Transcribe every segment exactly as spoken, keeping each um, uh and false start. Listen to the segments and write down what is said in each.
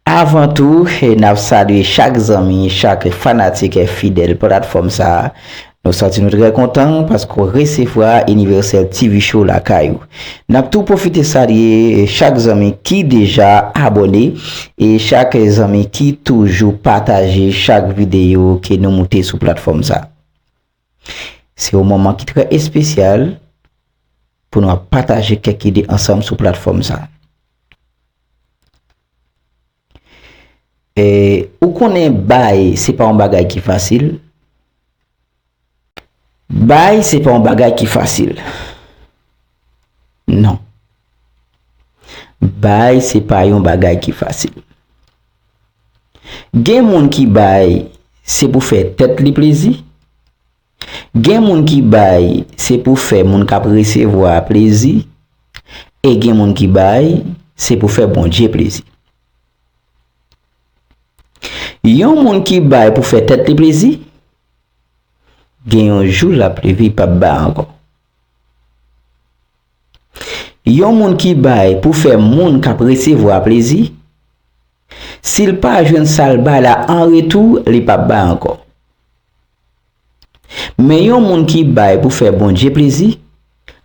Avan tou, eh, n ap salye chak zanmi, chak fanatik, eh, fidèl platfòm sa a. Nou santi nou trè kontan paske w resevwa Universel T V Show lakay ou. N ap tou pwofite salye, eh, chak zanmi ki deja abòne e chak zanmi ki toujou pataje chak videyo ke nou moute sou platfòm sa a. Se yon moman ki trè espesyal pou nou ap pataje kèk ide ansanm sou platfòm sa. E, ou konnen bay, se pa yon bagay ki fasil. Bay, se pa yon bagay ki fasil. Non. Bay, se pa yon bagay ki fasil. Gen moun ki bay, se pou fè tèt li plezi. Gen moun ki bay, se pou fè moun k ap resevwa plezi. E gen moun ki bay, se pou fè Bondye plezi. Yon moun ki bay pou fè tèt li plezi, gen yon jou l ap leve, li p ap bay ankò. Yon moun ki bay pou fè moun k ap resevwa plezi, si l pa jwenn sa l bay la an retou, li p ap bay ankò. Men yon moun ki bay pou fè Bondye plezi,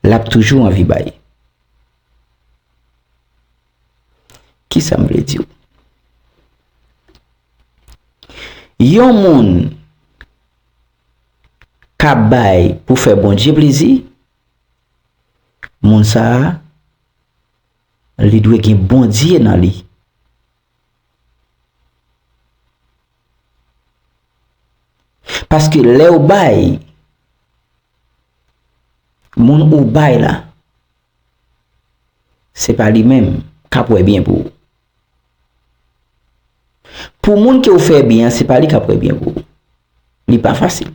l ap toujou anvi bay. Kisa m vle di w? Yon moun k ap bay pou fè Bondye plezi, moun sa a, li dwe gen Bondye nan li. Paske lè w bay, moun ou bay la, se pa li menm k ap wè byen pou ou. Pou moun ke w fè byen an, se pa li k ap wè byen pou ou. Li pa fasil.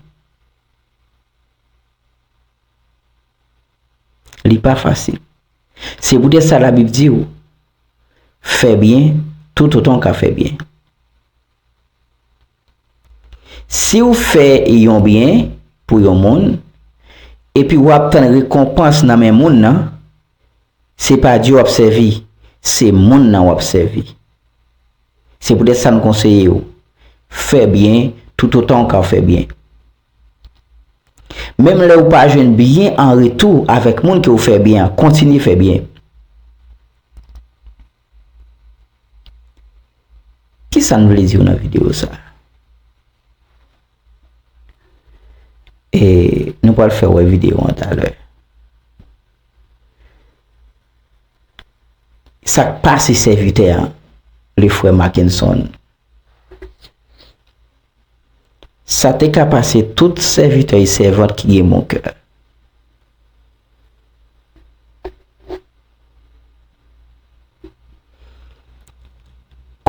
Li pa fasil. Se poutèt sa Labib di w, fè byen toutotan w ka fè byen. Si w fè yon byen pou yon moun, epi w ap tann rekonpans nan men moun nan, se pa Dye w ap sèvi, se moun nan w ap sèvi. Se poutèt sa n konseye w, fè byen toutotan w ka fè byen. Menm lè w pa jwenn byen an retou avèk moun ke w fè byen an, kontinye fè byen. Kisa n vle di w nan videyo sa a? E nou pral fè wè videyo an talè. Sa k pase sèvitè an, le frè Mackenson? Sa te ka pase tout sèvitè e sèvant ki gen bon kè.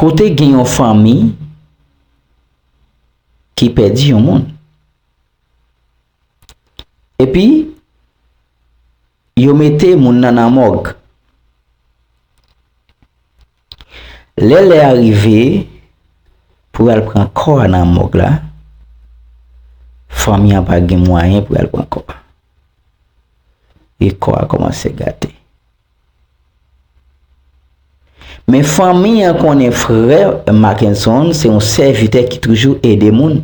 Kote gen yon fanmi ki pèdi yon moun. Epi, yo mete moun nan nan mòg. Lè lè a rive pou y al pran kò a nan mòg la, fanmi an pa gen mwayen pou y al pran kò a. E kò a kòmanse gate. Men fanmi an konnen frè Mackenson se yon sèvitè ki toujou ede moun.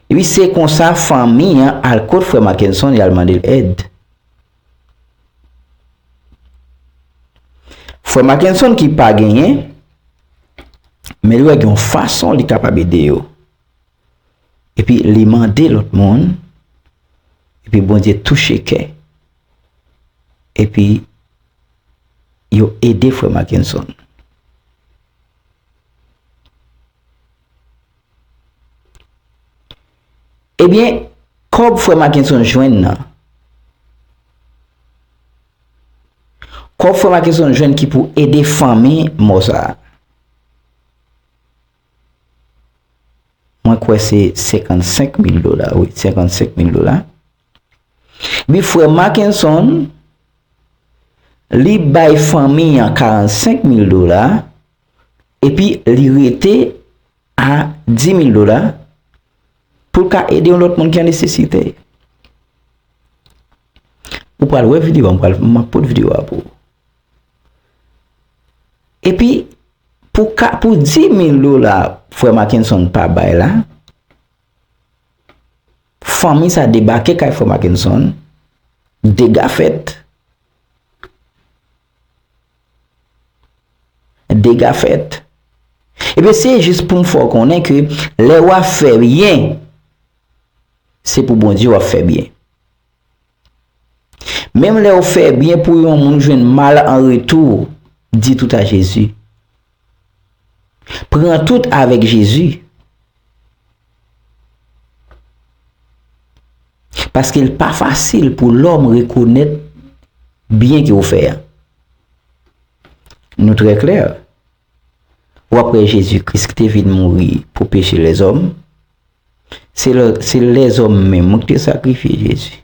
Epi se konsa fanmi an al kot frè Mackenson, y al mande l èd. Frè Mackenson ki pa genyen, men li wè gen yon fason li kapab ede yo. Epi li mande lòt moun, epi Bondye touche kè. Epi yo ede frè Mackenson. Ebyen, kòb frè Mackenson jwenn nan. Kòb frè Mackenson jwenn ki pou ede fanmi mò sa a. Mwen kwè se senkannsenk mil dola, wi, senkannsenk mil dola. Epi frè Mackenson, li bay fanmi an karannsenk mil dola, epi li rete a dis mil dola pou l ka ede yon lòt moun ki an nesesite. Ou pral wè videyo a, m pral, m ap pote videyo a pou ou. Epi, pou ka, pou dis mil dola frè Mackenson pa bay la, fanmi sa debake kay frè Mackenson, dega fèt. Dega fèt. Ebyen, se jis pou m fè w konnen ke lè w ap fè byen, se pou Bondye w ap fè byen. Menm lè w fè byen pou yon moun, ou jwenn mal an retou, di tout a Jezi. Pran tout avèk Jezi. Paske l pa fasil pou lòm rekonèt byen ke w fè a. Nou trè klè. W ap wè Jezi Kris ki te vin mouri pou peche lèzòm. Se lè, se lèzòm menm ki te sakrifye Jezi.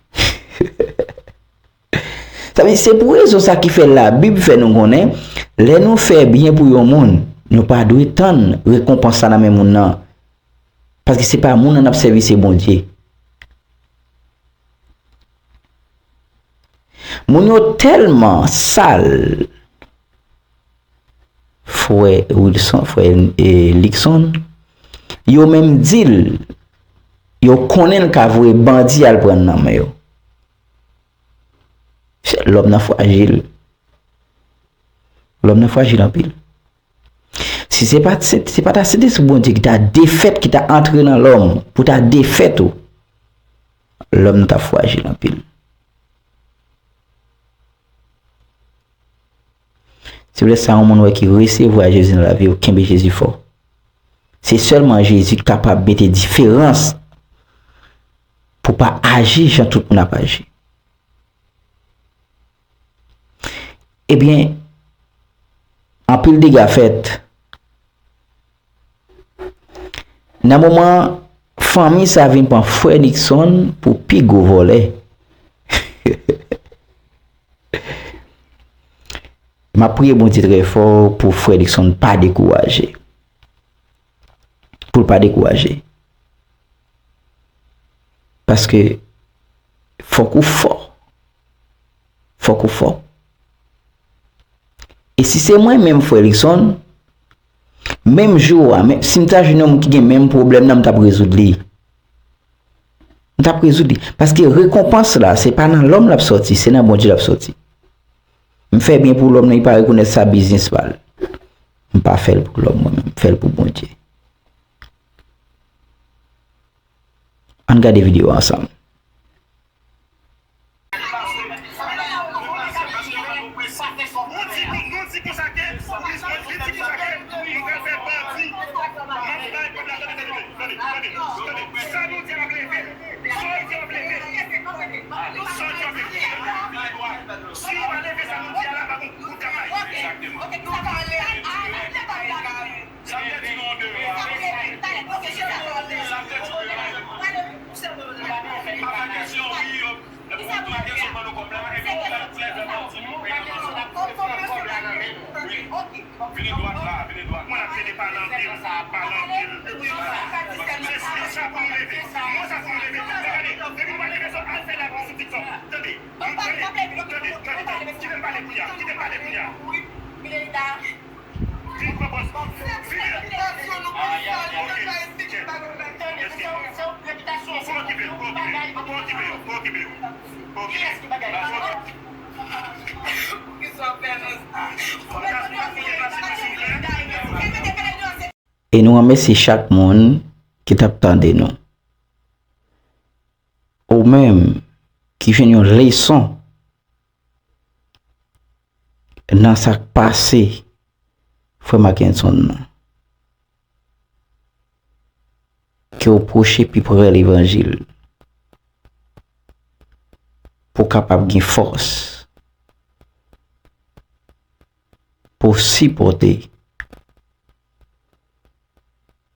Sa vle di, se pou rezon sa ki fè Labib fè nou konnen, lè nou fè byen pou yon moun, nou pa dwe tann rekonpans la nan men moun nan. Paske se pa moun nan n ap sèvi, se Bondye. Moun yo tèlman sal, frè Wilson, frè, e, Luckson, yo menm di l, yo konnen l ka voye bandi al pran nan men yo. Lòm nan frajil. Lòm nan frajil anpil. Si se pa, se, se pa ta Sentespri Bondye ki ta defèt, ki ta antre nan lòm, pou ta defèt ou, lòm nan ta frajil anpil. Se lè sa yon moun wè ki resevwa Jezi nan lavi w, kenbe Jezi fò. Se sèlman Jezi ki kapab mete diferans pou pa aji jan tout moun ap aji. Ebyen, anpil dega fèt. Nan moman, fanmi sa vin pran frè Luckson pou pi gwo vòlè. M ap priye Bondye trè fò pou frè Luckson pa dekouraje. Pou l pa dekouraje. Paske fòk ou fò. Fòk ou fò. E si se mwen menm, frè Luckson, menm jou a, men, si m ta jwenn yon moun ki gen menm pwoblèm nan, m t ap rezoud li. M t ap rezoud li. Paske rekonpans la, se pa nan lòm l ap sòti, se nan Bondye l ap sòti. M fè byen pou lòm nan, li pa rekonèt sa biznis pa l. M pa fè l pou lòm, mwen menm, m fè l pou Bondye. Ann gade videyo a ansanm. Sa vle di nou andeyò. Sa vle di nou andeyò. Pa fè kesyon, wi, yo. Lè pou konprann kesyon ban nou kòb la, epi pou lè, pou lè fè pati, pou lè fè pati. Wi. Vini dwat la, vini dwat la. Mwen ap plede pale anpil, pale anpil. Wi, se, se sa pou nou leve. Mwen sa pou nou leve. Gade, depi nou pa leve, sot al fè live sou TikTok. Tande. Tande, tande, tande. Kite m pale kounye a, kite m pale kounye a. E nou remèsye chak moun ki t ap tande nou. Ou menm ki jwenn yon leson nan sa k pase frè Mackenson nan, ke w pwoche pi pre levanjil pou w kapab gen fòs pou w sipòte.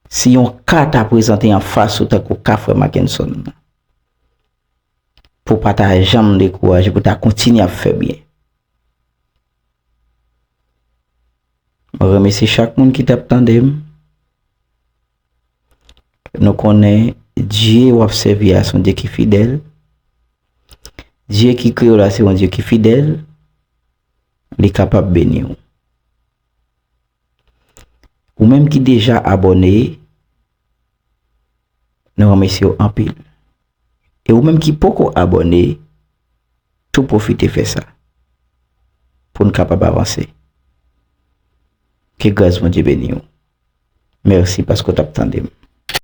Si yon ka ta prezante anfas ou tankou ka frè Mackenson nan, pou w pa ta janm dekouraje, pou w ta kontinye ap fè byen. Mwen remèsye chak moun ki t ap tande m. Nou konnen Dye w ap sèvi a se yon Dye ki fidèl. Dye ki kreye w la se yon Dye ki fidèl, li kapab beni w. Ou menm ki deja abòne, nou remèsye w anpil. E ou menm ki poko abòne, tou pwofite fè sa pou n kapab avanse. Ke gras Bondye beni w. Mèsi paske w t ap tande m.